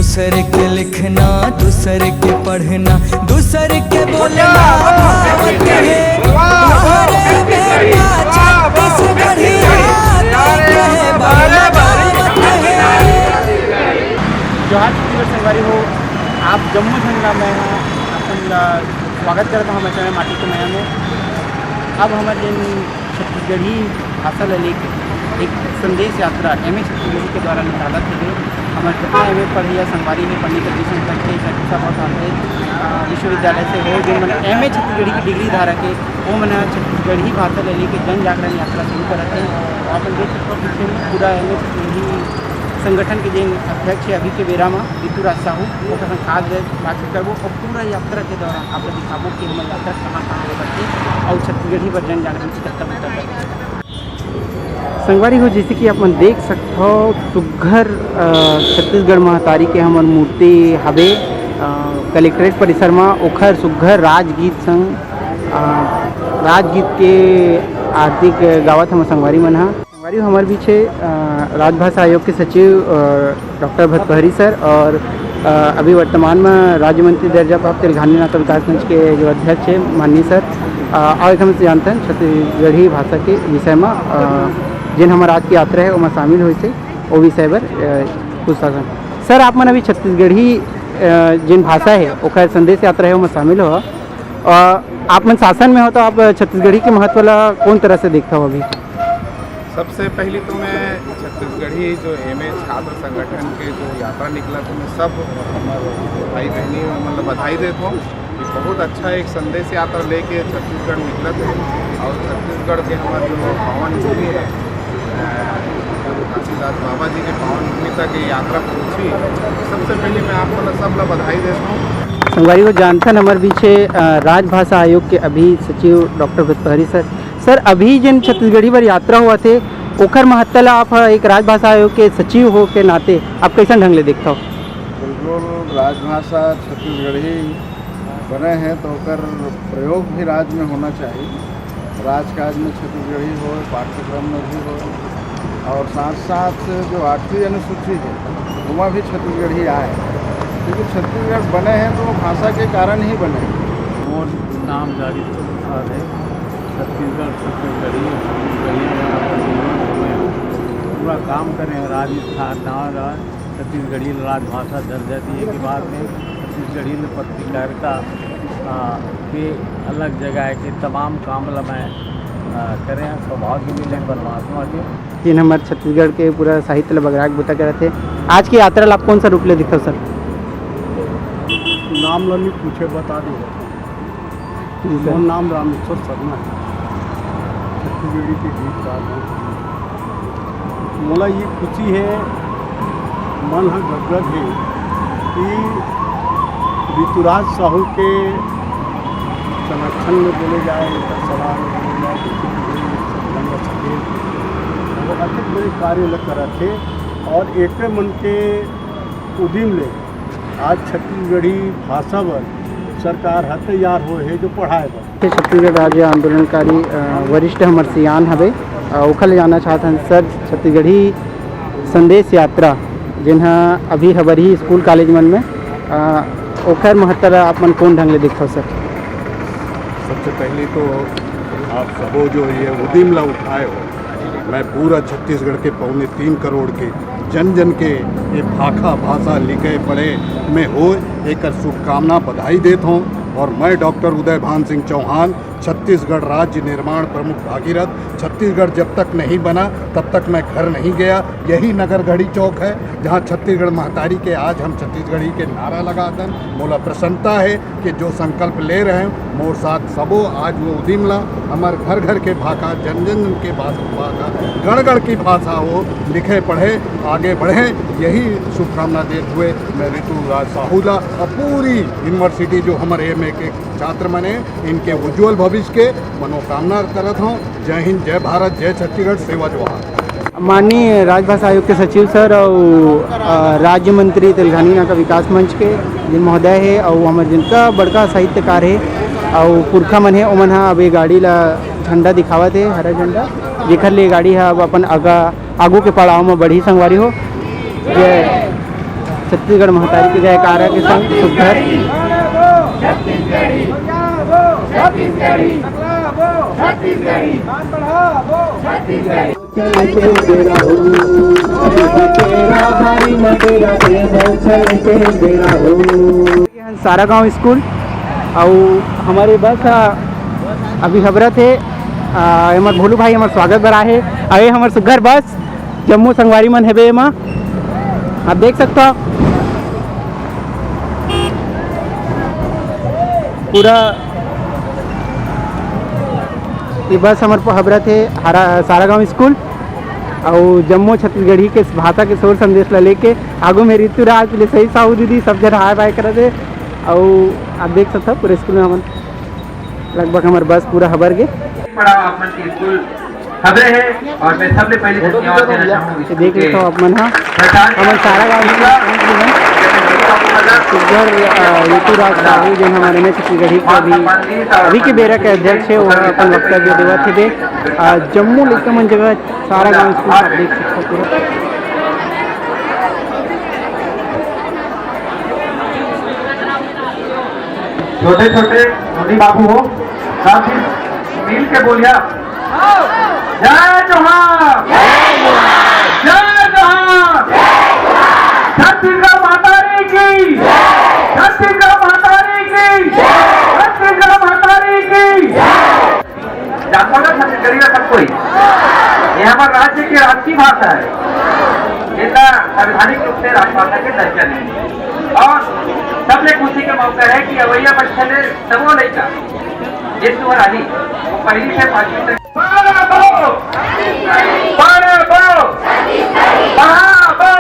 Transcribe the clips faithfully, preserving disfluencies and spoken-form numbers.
दूसर के लिखना, दूसर के पढ़ना, दूसर के बोलना आवत हे। तोहरे बेटा छत्तीसगढ़िया कहे बहना आवत हे। जोहार छत्तीसगढ़ संगवारी हो, आप जम्मो झन ला मैं ह अपन ला स्वागत करत हूँ हमर चैनल माटी के मया में। अब हमर जेन छत्तीसगढ़ी भाषा ल लेके एक संदेश यात्रा एम ए छत्तीसगढ़ी के द्वारा निकालत हे। हमर कितना एम ए पढ़इया संगवारी हे, पंडित रविशंकर के, सतीश बहुत आते विश्वविद्यालय से हो, जो मन एम ए छत्तीसगढ़ी की डिग्री धारक हे, वो मन छत्तीसगढ़ी भाषा ल लेके जन जागरण यात्रा शुरू करत हे। अपन देख सकते हो पीछे में पूरा एम ए छत्तीसगढ़ी संगठन के जेन अध्यक्ष हे अभी के बेरा में ऋतुराज साहू, ओकर संग खास बातचीत करबो और पूरा यात्रा के दौरान आप लोग दिखाबो कि हमर यात्रा कहाँ कहाँ ले बढ़थे और छत्तीसगढ़ी बर जन जागरण के कतका मतलब है। संगवारी हो, जैसे कि आप मन देख सकथो, सुग्घर अ, छत्तीसगढ़ महतारी के हमर मूर्ति हवे अ, कलेक्ट्रेट परिसर म, ओखर सुग्घर राजगीत संग अ, राजगीत के आरती के गावत हमर संगवारी मन ह। संगवारी हो, हमर बीच हे अ, राजभाषा आयोग के सचिव अ, डॉक्टर भतपहरी सर और अ, अभी वर्तमान में राज्य मंत्री दर्जा प्राप्त तेलघानी नाका विकास मंच के जो अध्यक्ष हे माननीय सर अ, और एक हम जानथन छत्तीसगढ़ी भाषा के विषय में अ, जेन हमर आज की यात्रा हे ओमा शामिल होइस हे, ओ विषय पर अ, कुछ शासन। सर, आप मन अभी छत्तीसगढ़ी अ, जेन भाषा हे ओकर संदेश यात्रा हे ओमा शामिल हो। अ, आप मन शासन में हो तो आप छत्तीसगढ़ी के महत्व ला कौन तरह से देखता हो अभी? सबसे पहली तो मैं छत्तीसगढ़ी जो एम ए छात्र संगठन के जो यात्रा निकला था, मैं सब हमारे भाई बहनी मन ला बधाई देता हूँ कि बहुत अच्छा एक संदेश यात्रा लेके छत्तीसगढ़ निकला थे और छत्तीसगढ़ के हमारे जो पावन भूमि है, अ, काशीदास बाबा जी के पावन भूमि तक ये यात्रा पहुँची। सबसे पहले मैं आप मन ला सब ला बधाई देता हूँ। संगवारी हो, जानथन हमर बीच हे अ, राजभाषा आयोग के अभी सचिव डॉक्टर भतपहरी सर। सर, अभी जेन छत्तीसगढ़ी बर यात्रा होवत हे, ओखर महत्ता ला आप ह एक राजभाषा आयोग के सचिव हो के नाते आप कैसन ढंग ले देखथव? बिल्कुल, राजभाषा छत्तीसगढ़ी बने हे तो ओकर प्रयोग भी राज में होना चाहिए। राजकाज में छत्तीसगढ़ी हो, पाठ्यक्रम में भी हो, और साथ साथ जो आठवीं अनुसूची है, ओमा भी छत्तीसगढ़ी आए, क्योंकि छत्तीसगढ़ बने हैं तो वो भाषा के कारण ही बने हैं। मोर नाम जागीश्वर प्रसाद है। छत्तीसगढ़, छत्तीसगढ़ी, छत्तीसगढ़ी में अपन जीवन में पूरा काम करे हैं। राजस्थान, नावा छत्तीसगढ़ी ल राजभाषा दर्जा दिए के बाद में छत्तीसगढ़ी ल पत्रकारिता, आ, के अलग जगह के तमाम काम ल मैं, आ, करे हैं। सौभाग्य मिले परमात्मा के। जेन हमर छत्तीसगढ़ के पूरा साहित्य ल बगरा के बूता करत हे। आज के यात्रा ल आप कौन सा रूप ले देखथव सर? नाम ल नहीं पूछे, बता दो। जी सर। मोर नाम रामेश्वर शर्मा है, छत्तीसगढ़ी के गीतकार हूँ। मोला ये खुशी है, मन ह गदगद है कि ऋतुराज साहू के संरक्षण में बोले जाए, उनका सलाह में बोले जाए, किसी भी बोले, सत्संग में सके, वो अतिक बड़े कार्य ल करत है और एक मन के उदिम ले आज छत्तीसगढ़ी भाषा बर सरकार ह तैयार होए हे जो पढ़ाए बर। छत्तीसगढ़ राज्य आंदोलनकारी, अ, वरिष्ठ हमर सियान हवे, अ, ओखर ले जानना चाहत हन सर, छत्तीसगढ़ी संदेश यात्रा जेन ह अभी हबरही स्कूल कॉलेज मन में, अ, ओखर महत्ता ला आप मन कौन ढंग ले देखथव सर? सबसे पहली तो आप सबो जो ये उदिम ला उठाए हो, मैं पूरा छत्तीसगढ़ के पौने तीन करोड़ के जन जन के ये भाखा भाषा लिखे पढ़े में हो एकर शुभकामना बधाई देत हूँ। और मैं डॉक्टर उदय भान सिंह चौहान, छत्तीसगढ़ राज्य निर्माण प्रमुख भागीरथ, छत्तीसगढ़ जब तक नहीं बना तब तक मैं घर नहीं गया। यही नगर घड़ी चौक है जहाँ छत्तीसगढ़ महतारी के आज हम छत्तीसगढ़ी के नारा लगातन। मोला प्रसन्नता है कि जो संकल्प ले रहे हैं, मोर साथ सबो आज वो उदिम ला, हमर घर घर के भाखा, जन जन के भाषा, भाखा, गण गण की भाषा हो, लिखे पढ़े, आगे बढ़े, यही शुभकामना देत हुए मैं ऋतु राज साहू ला और पूरी यूनिवर्सिटी जो हमर एम ए के छात्र मन हे, इनके उज्जवल भविष्य के मनोकामना करत हूँ। जय हिंद, जय भारत, जय छत्तीसगढ़, सेवा जोहार। माननीय राजभाषा आयोग के सचिव सर अउ, अ, राज्य मंत्री तेलघानी नाका विकास मंच के जिन महोदय हे अउ हमर जिनका बड़का साहित्यकार हे अउ पुरखा मन हे, ओमन ह अब ये गाड़ी ला झंडा दिखावत हे, हरा झंडा, जेखर ले गाड़ी ह अब अपन आगा, आगू के पड़ाव म बढ़ही संगवारी हो। जय छत्तीसगढ़ महतारी के जयकारा के संग सुग्घर सारा गांव स्कूल। अउ हमर बस ह अभी हबरत हे। आ, हमर भोलू भाई हमर स्वागत बर आहे। अउ ये हमर सुग्घर बस, जम्मो संगवारी मन हेबे एमा, आप देख सकथव। पूरा ये बस हमर हबरत हे हरा सारा गांव स्कूल। अउ जम्मो छत्तीसगढ़ी के भाषा के शोर संदेश ला लेके आगू में ऋतुराज, ले सही साहू दीदी, सब झन हाय बाय करत हे। अउ आप देख सकथव पूरे स्कूल में हमन लगभग हमर बस पूरा हबर गे। पड़ाव आप मन के स्कूल हबरे हे और मैं सबले पहले धन्यवाद देना चाहूँ ये देख लेथव आप मन हा। हमन सारा गांव स्कूल पहुंच गे हन। सुग्घर, अ, ऋतुराज साहू, जेन हमर एम ए छत्तीसगढ़ी के अभी, अभी के बेरा के अध्यक्ष हे, वो अपन वक्तव्य देवत हे। अ, जम्मो लइका मन जगह सारा गांव स्कूल आप देख सकथव पूरा। छोटे छोटे मोदी बाबू हो, साथी मिल के बोलिया, जय जोहार, जय जोहार, छत्तीसगढ़ महतारी की, छत्तीसगढ़ महतारी की, छत्तीसगढ़ महतारी की। जानता ना छत्तीसगढ़ी में सब कोई, ये हमारे राज्य की राष्ट्रीय भाषा है, इसका संवैधानिक रूप से राजभाषा के दर्जा नहीं है। और सबले खुशी का मौका है कि अवैया बच्चा ने सबो लइका, जिस उम्र आही, वो पहली से पांचवी तक पढ़बो, पढ़बो, पढ़ाबो,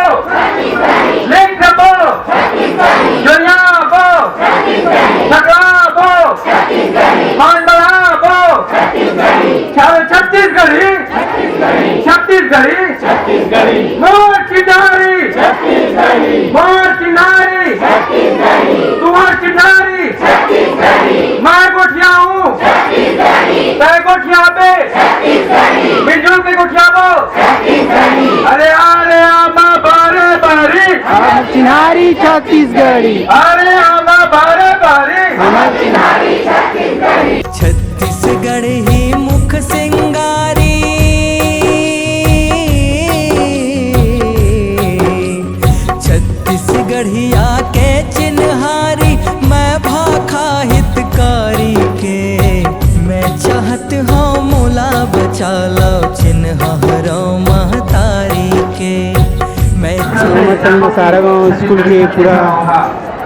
लिखबो, जोरियाबो, सकलाबो, मान बढ़ाबो, छत्तीसगढ़ी, छत्तीसगढ़ी, छत्तीसगढ़ी, मोर चिन्हारी, छत्तीसगढ़ी, मोर चिन्हारी, छत्तीसगढ़ी, तुंहर चिन्हारी, छत्तीसगढ़ी, मैं गोठियाहूं, छत्तीसगढ़ी, तैं गोठियाबे, छत्तीसगढ़ी, मिलजुल के गोठियाबो, छत्तीसगढ़ी। अरे आ रे आमा बारे बारी, हमर चिन्हारी छत्तीसगढ़ी। अरे आमा बारे बारी, हमर चिन्हारी छत्तीसगढ़ी। छत्तीसगढ़ ही मुख सिंगारी, छत्तीसगढ़िया के चिन्हारी, मैं भाखा हितकारी के, मैं चाहत हूँ मोला बचा लो चिन्हारो महतारी के, मैं हमर संग सारा गांव स्कूल के पूरा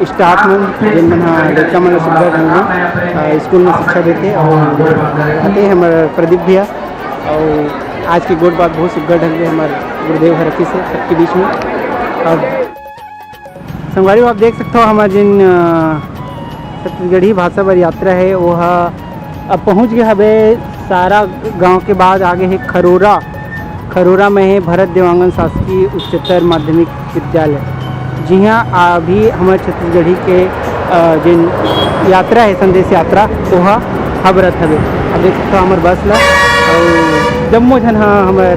स्टाफ मन, जेन मन ह लइका मन ल सुविधा ढंग ले, अ, स्कूल में शिक्षा देथे। अउ आते हमर प्रदीप भैया, अउ आज के गोठ बात बहुत सुग्घर ढंग ले हमर गुरुदेव ह रखिस हे सबके बीच में। अब संगवारी हो, आप देख सकथव, हमर जेन, अ, छत्तीसगढ़ी भाषा बर यात्रा हे, वो ह अब पहुंच गे हवे सारा गांव के बाद आगे हे खरोरा। खरोरा में हे भरत देवांगन शासकीय उच्चतर माध्यमिक विद्यालय, जिहां अभी हमर छत्तीसगढ़ी के, अ, जेन यात्रा हे, संदेश यात्रा, ओहा हबरत हवे। अब देख सकथव हमर बस ला, अउ जम्मो झन ह हमर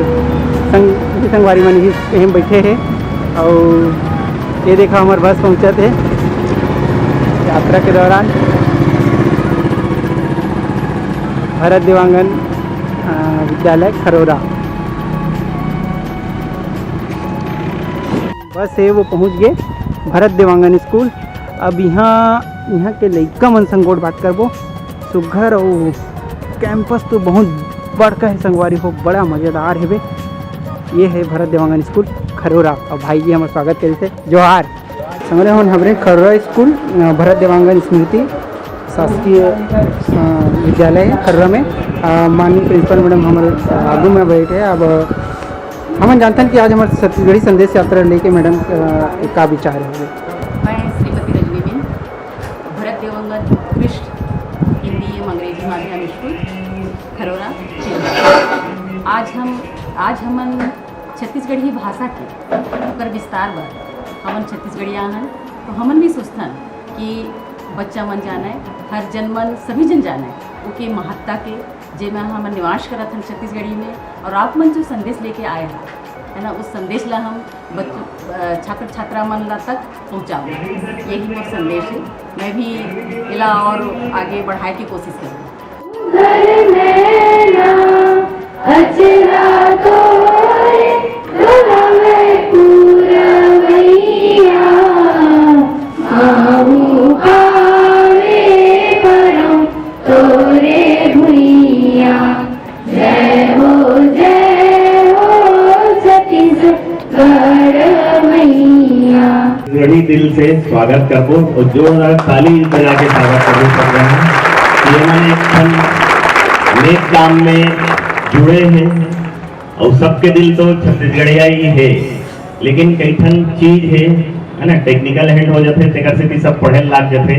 संग, संगवारी मन ही एहम बैठे हे। अउ ये देखा हमर बस पहुंचत हे यात्रा के दौरान। भरत देवांगन, अ, विद्यालय खरोरा। बस हे वो पहुंच गे भरत देवांगन स्कूल। अब इहां, इहां के लइका मन संग गोठ बात करबो। सुग्घर अउ कैंपस तो बहुत बड़का हे संगवारी हो, बड़ा मजेदार हेबे। ये हे भरत देवांगन स्कूल खरोरा, अउ भाई जी हमर स्वागत करिस हे। जोहार। संगवारी हो, हमरे खरोरा स्कूल, अ, भरत देवांगन स्मृति शासकीय, अ, विद्यालय हे खरोरा में। अ, माननीय प्रिंसिपल मैडम हमर आगू में बैठे हे। अब हमन जानथन कि आज हमर छत्तीसगढ़ी संदेश यात्रा लेके मैडम, अ, का विचार हे? मैं श्रीमती रजनी बिंद, भरत देवांगन उत्कृष्ट हिंदी एवं अंग्रेजी माध्यम स्कूल खरोरा। आज हम, आज हमन छत्तीसगढ़ी भाषा के ओकर विस्तार बर हमन छत्तीसगढ़िया हन, तो हमन भी सोचथन कि बच्चा मन जानय, हर जन मन, सभी जन जानय ओके महत्ता के, जेमा हमन निवास करत हन छत्तीसगढ़ी में, और आप मन जो संदेश लेके आए हव, है ना, उस संदेश ला हम बच्चों, छात्र छात्रा मन ला तक पहुँचाओ, यही मोर संदेश है। मैं भी इला और आगे बढ़ाए की कोशिश करूँ। बड़ी दिल से स्वागत करबो और जोरदार ताली बजा के स्वागत करबो सब जन। ये मन एक ठन नेक काम में जुड़े हैं और सबके दिल तो छत्तीसगढ़िया ही है, लेकिन कई ठन चीज है, है ना, technical hand हो जाथे, तेकर सेती सब पढ़े लाग जाथे,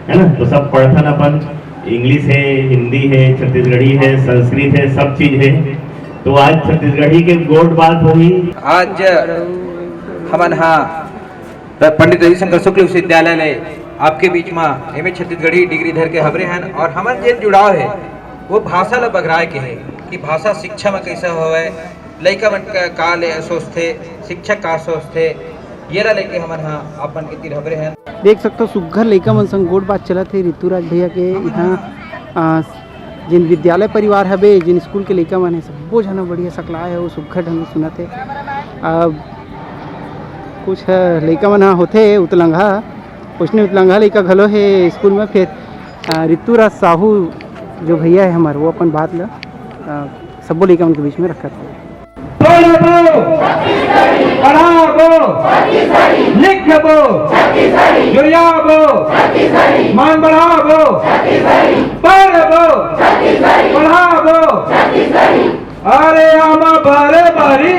है ना। तो सब पढ़थन अपन, इंग्लिश है, हिंदी है, छत्तीसगढ़ी है, संस्कृत है, सब चीज है। तो आज छत्तीसगढ़ी के गोठ बात होही। आज हमन हा पंडित रविशंकर शुक्ल विश्वविद्यालय ले आपके बीच मा एमए छत्तीसगढ़ी डिग्री धर के हबरे हन और हमन जेन जुड़ाव है वो भाषा ला बगराए के है कि भाषा शिक्षा मा कैसा होवय, लइका मन का, का ले सोचथे, शिक्षक का सोचथे, ये ला लेके हमन हा आप मन के तीर हबरे हन। देख सकथो सुग्घर लइका मन संग गोठ बात चलत हे ऋतुराज भैया के इहाँ, आ, जेन विद्यालय परिवार हवे, जेन स्कूल के लइका मन हे, सब्बो झन ह बढ़िया सकलाए हे, वो सुग्घर ढंग से सुनत हे। अब कुछ लइका मन ह होथे उतलंघा, उसने उतलंघा लइका घलो हे स्कूल में। फिर, आ, ऋतुराज साहू जो भैया हे हमर, वो अपन बात ल, आ, सब्बो लइका मन के बीच में रखत हे। पढ़बो, पढ़ाबो, लिखबो, जुरियाबो, मान बढ़ाबो, पढ़बो, पढ़ाबो। अरे आमा बारे बारी,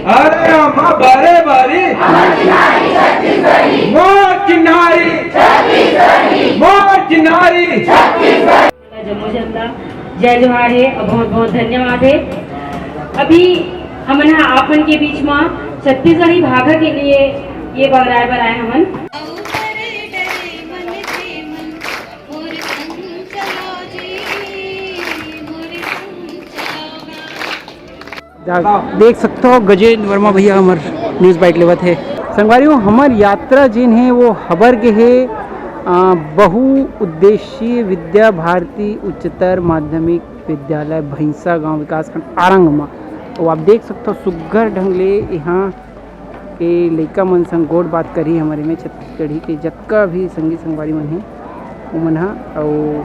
अरे आमा बारे बारी, मोर चिन्हारी, मोर चिन्हारी। जम्मो झन ला जय जोहार हे और बहुत बहुत धन्यवाद हे। अभी हमन ह आप मन के बीच मा छत्तीसगढ़ी भाखा के लिए ये बगराए बर आए हमन। जा- देख सकथो गजेंद्र वर्मा भैया हमर न्यूज बाइट लेवत हे। संगवारी हो, हमर यात्रा जेन हे वो हबर गे हे, आ, बहुउद्देशीय विद्या भारती उच्चतर माध्यमिक विद्यालय भैंसा गांव विकासखंड आरंग म। अउ आप देख सकथो सुग्घर ढंग ले इहाँ के लइका मन संग गोठ बात करही हमर एमे छत्तीसगढ़ी के जतका भी संगी संगवारी मन हे ओमन ह। अउ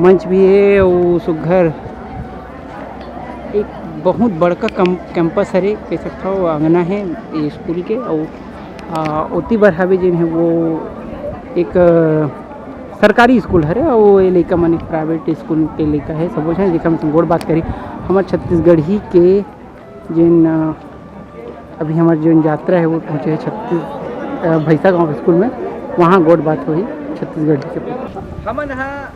मंच भी हे अउ सुग्घर एक बहुत बड़का कम- कैंपस हरे, कह सकथव अंगना हे ये स्कूल के। अउ आ, ओती बर हवे जेन हे वो एक अ, सरकारी स्कूल हरे अउ ये लइका मन एक प्राइवेट स्कूल के लइका हे। सबो झन जेकर मन संग गोठ बात करही हमर छत्तीसगढ़ी के जेन अ, अभी हमर जेन यात्रा हे वो पहुँचे हे छत्तीस अ, भैंसा गांव स्कूल में। वहाँ गोठ बात होही छत्तीसगढ़ी के प्रति। हमन ह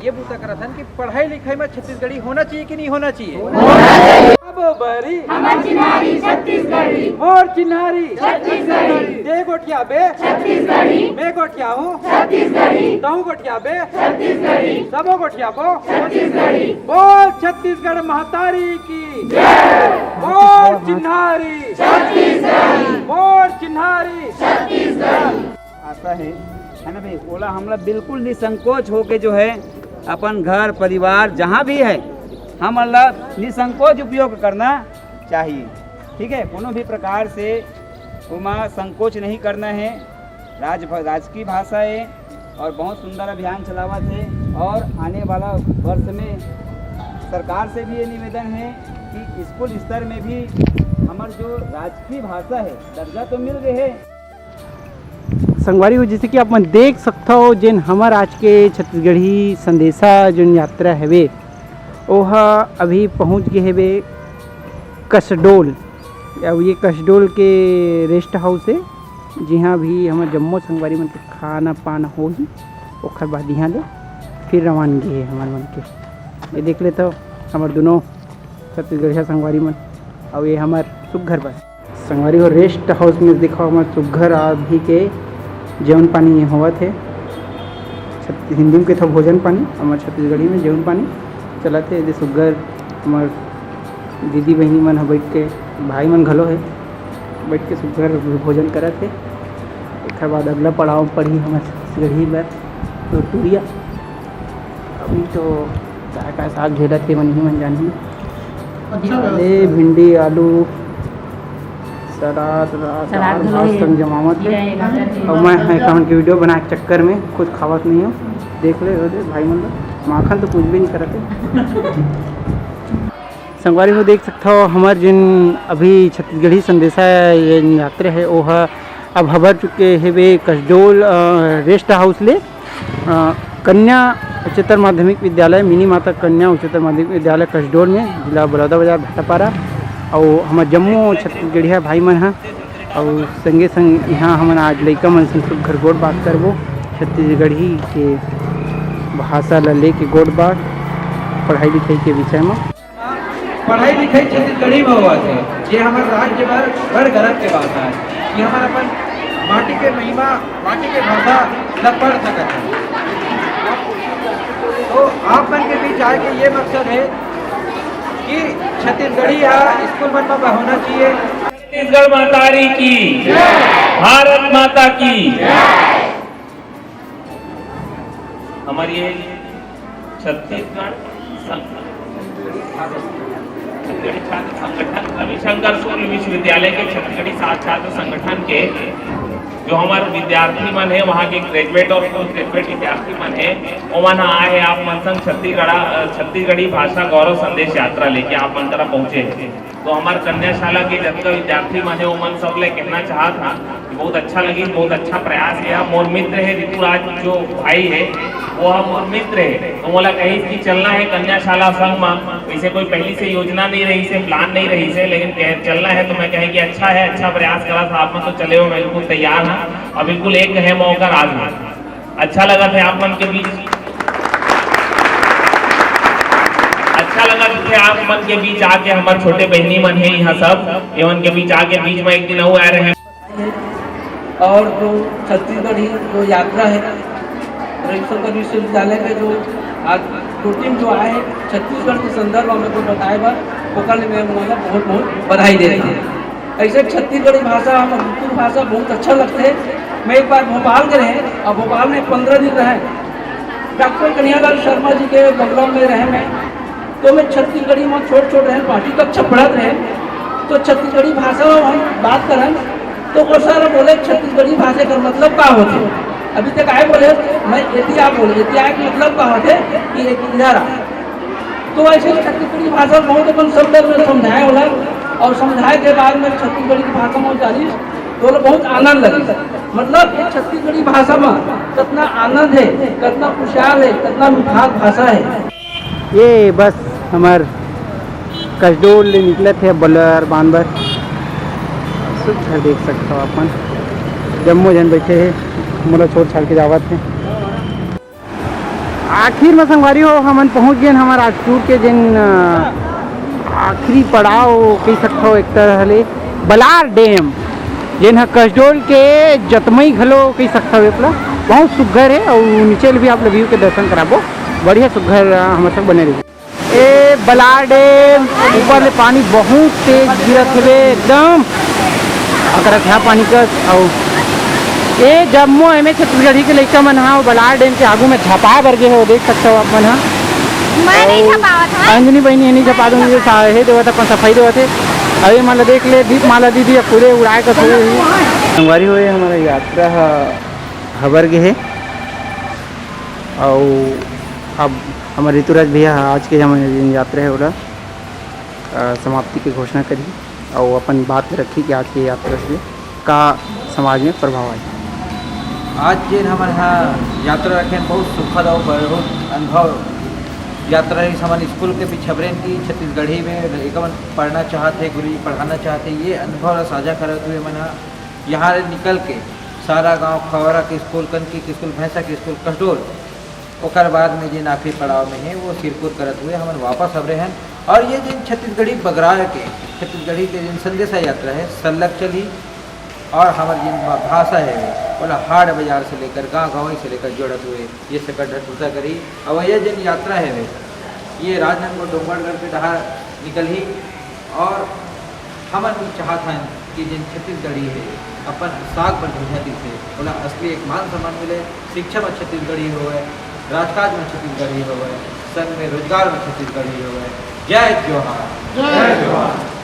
ये बूता करत हन कि पढ़ाई लिखाई में छत्तीसगढ़ी होना चाहिए कि नहीं होना चाहिए? होना चाहिए। आबो बारी। हमर चिन्हारी छत्तीसगढ़ी। मोर चिन्हारी छत्तीसगढ़ी। दे गोठिया बे छत्तीसगढ़ी। मैं गोठिया हूँ छत्तीसगढ़ी। तहूँ गोठिया बे छत्तीसगढ़ी। सबो गोठिया बो छत्तीसगढ़ी। बोल छत्तीसगढ़ महतारी की जय। मोर चिन्हारी छत्तीसगढ़ी। मोर चिन्हारी छत्तीसगढ़ी। आता है, है ना भाई? ओला हमला बिल्कुल निसंकोच होके जो है अपन घर परिवार जहाँ भी है हमन ला निसंकोच उपयोग करना चाहिए। ठीक है, कोनो भी प्रकार से ओमा संकोच नहीं करना है। राज राजकीय भाषा है और बहुत सुंदर अभियान चलावत है और आने वाला वर्ष में सरकार से भी ये निवेदन है कि स्कूल स्तर में भी हमार जो राजकीय भाषा है दर्जा तो मिल गए है। संगवारी हो, जैसे कि आप मन देख सकथव, जेन हमर आज के छत्तीसगढ़ी संदेशा जोन यात्रा हवे, ओह अभी पहुँच गए हवे कसडोल। अब ये कसडोल के रेस्ट हाउस है, जिहाँ भी हमर जम्मो संगवारी मन के खाना पाना होही, ओखर बाद यहाँ ले फिर रवानगी है हमर मन के। ये देख लेथव हमर दोनों छत्तीसगढ़िया संगवारी मन, अउ ये हमर सुग्घर बस। संगवारी हो, रेस्ट हाउस में दिखाओ हमर सुग्घर अभी के जेवन पानी होवत हे। छत- हिंदी में कथो भोजन पानी, हमर छत्तीसगढ़ी में जेवन पानी चलत हे। एदे सुग्घर हमर दीदी बहिनी मन ह बैठ के, भाई मन घलो हे, बैठ के सुघर भोजन करत हे। एखर बाद अगला पड़ाव पड़ही हमर छत्तीसगढ़ी बर, तो टूरिया। अभी तो का का साग घेरत हे, मन ही मन जानही। अच्छा। अरे, भिंडी, आलू, सलाद, सलाद, सलाद अचार, घलो भात हे। संग जमावत हे। खीरा हे, गाजर हे। अउ मैं ह एकाउंट के वीडियो बनाए के चक्कर में कुछ खावत नहीं हो। देख ले, ओ दे भाई मन ला, माखन तो कुछ भी नहीं करत हे। संगवारी हो, देख सकथव, हमर जिन अभी छत्तीसगढ़ी संदेशा ये यात्रा हे, ओह अब हबर चुके हेबे कसडोल, अ, रेस्ट हाउस ले, अ, कन्या उच्चतर माध्यमिक विद्यालय, मिनी माता कन्या उच्चतर माध्यमिक विद्यालय कसडोल में, जिला बलौदाबाजार भाटापारा। अउ हमर जम्मो छत्तीसगढ़िया भाई मन ह, अउ संगे संग इहाँ हमन आज लइका मन संग सुघर गोठ बात करबो, छत्तीसगढ़ी के भाषा ला लेके गोठ बात, पढ़ाई लिखाई के विषय म। पढ़ाई लिखाई छत्तीसगढ़ी में होवत हे, ये हमर राज्य बर बड़ गरव के बात हे कि हमन अपन माटी के महिमा, माटी के भाषा ला पढ़ सकत हन। तो आप मन के बीच आए के ये मकसद हे कि छत्तीसगढ़ी हा स्कूल मन में होना चाहिए। छत्तीसगढ़ महतारी की, भारत माता की। हमर ये छत्तीसगढ़ संग-, छत्तीसगढ़ी छात्र संगठन, रविशंकर सूर्य विश्वविद्यालय के छत्तीसगढ़ी छात्र छात्र संगठन के जो हमर विद्यार्थी मन हे, वहाँ के ग्रेजुएट और पोस्ट ग्रेजुएट विद्यार्थी मन हे, ओमन ह आए हे आप मन संग छत्तीसगढ़ा, अ, छत्तीसगढ़ी भाषा गौरव संदेश यात्रा लेके आप मन करा पहुँचे हे। तो हमर कन्या शाला के जतका विद्यार्थी मन हे, ओमन सब ले कहना चाहत हा कि बहुत अच्छा लगिस, बहुत अच्छा प्रयास हे। मोर मित्र हे ऋतुराज, जो भाई हे, वो ह मोर मित्र हे, तो मोला कहिस कि चलना हे कन्या शाला संग म। वैसे कोई पहली से योजना नहीं रहिस हे, प्लान नहीं रहिस हे, लेकिन कह, चलना हे, तो मैं कहे कि अच्छा हे, अच्छा प्रयास करत हा आप मन, तो चले बर बिल्कुल तैयार हा। और बिल्कुल एक हे मौका आज में। अच्छा लगत हे आप मन के बीच, अच्छा लगत हे आप मन के बीच आके। हमर छोटे बहिनी मन हे यहाँ सब, एमन के बीच आके, बीच में एक दिन अउ आए रहे। और जो छत्तीसगढ़ी जो यात्रा है, रविशंकर विश्वविद्यालय के जो आज दो टीम जो आए हैं छत्तीसगढ़ के संदर्भ में को बताए बर, ओकर लिए मैं उन्होंने बहुत बहुत बधाई देता हूँ। ऐसे छत्तीसगढ़ी भाषा, हम, हमको भाषा बहुत अच्छा लगता है। मैं एक बार भोपाल के रहे, और भोपाल में पंद्रह दिन रहे, डॉक्टर कन्हैयालाल शर्मा जी के बंगला में रहे मैं। तो मैं छत्तीसगढ़ी में छोट छोट रहे, पाँचवीं कक्षा पढ़त रहे, तो छत्तीसगढ़ी भाषा में हम बात करें, तो वो सर बोले, "छत्तीसगढ़ी भाषा का मतलब का होते?" अभी तक आए बोले, मैं एतिया बोले, एतिया के मतलब का होते कि एक इधर आ। तो ऐसे छत्तीसगढ़ी भाषा बहुत अपन शब्द में समझाए होला, और समझाए के बाद में छत्तीसगढ़ी की भाषा में डालिस, तो बोले बहुत आनंद लगे। मतलब कि छत्तीसगढ़ी भाषा में कितना आनंद है, कितना खुशहाल है, कितना मिठास भाषा है। ये बस हमर कसडोल ले निकलत हे बलर बांध बर। सुघर देख सकथव अपन, जम्मो झन बैठे हे, मोला छोड़ छाड़ के जावत हे। आखिर में संगवारी हो, हमन पहुंच गेन हमर आज टूर के जेन, अ, आखिरी पड़ाव कह सकथव एक तरह ले, बलार डैम, जेन ह कसडोल के जतमई घलो कह सकथव। एपला बहुत सुघर हे, अउ नीचे ले भी आप ल व्यू के दर्शन कराबो, बढ़िया सुघर, अ, हमर संग बने रही। ए बलार डैम ऊपर ले पानी बहुत तेज गिरत हवे, एकदम अकरत हे पानी कस। अउ ए जम्मो एमे छत्तीसगढ़ी के लइका मन ह बलार डैम के आगू में झपा बर गे हे, देख सकथव आप मन ह। मैं नहीं अउ झपावत हूँ। अंजनी बहिनी हे, नहीं झपा दूंगी, ये सा-, हे देवत, अपन सफाई देवत हे। अउ ये मन ला देख ले, दीप माला दीदी ह पूरे उड़ाए कस होई। संगवारी हो, हमर यात्रा ह हबर गे हे। अउ अब हमर ऋतुराज भैया ह आज के हमर जेन यात्रा हे ओला, अ, समाप्ति के घोषणा करही अउ अपन बात रखही कि आज के यात्रा से का समाज में प्रभाव आही। आज जेन हमन ह यात्रा रखेन, बहुत सुखद अउ बहुत अनुभव यात्रा रहिस। हमन स्कूल के भी छबरेन की छत्तीसगढ़ी में लइका मन पढ़ना चाहत हे, गुरुजी पढ़ाना चाहत हे, ये अनुभव ला साझा करत हुए हमन ह यहाँ ले निकल के सारा गांव, खवरा के स्कूल, कनकी के स्कूल, भैंसा के स्कूल, कसडोल, ओकर बाद में जेन आखिरी पड़ाव में हे, वो सिरपुर करत हुए हमन वापस हबरे हन। और ये जेन छत्तीसगढ़ी बगराय के, छत्तीसगढ़ी के जेन संदेशा यात्रा हे, सल्लग चलही। और हमर जेन भा-, भाषा हे, ओला हाट बाजार से लेकर, गांव गंवई से लेकर जोड़त हुए ये संगठन करही। और ये जेन यात्रा हे, ये राजनांदगांव डोंगरगढ़ के डहार निकलही। और हमन भी चाहत हन कि जेन छत्तीसगढ़ी हे, अपन साग बर भुइयां दिसे, ओला असली एक मान सम्मान मिले। शिक्षा में छत्तीसगढ़ी होवय, राजकाज में छत्तीसगढ़ी होवय, संग में रोजगार में छत्तीसगढ़ी होवय। जय जोहार। जय जोहार।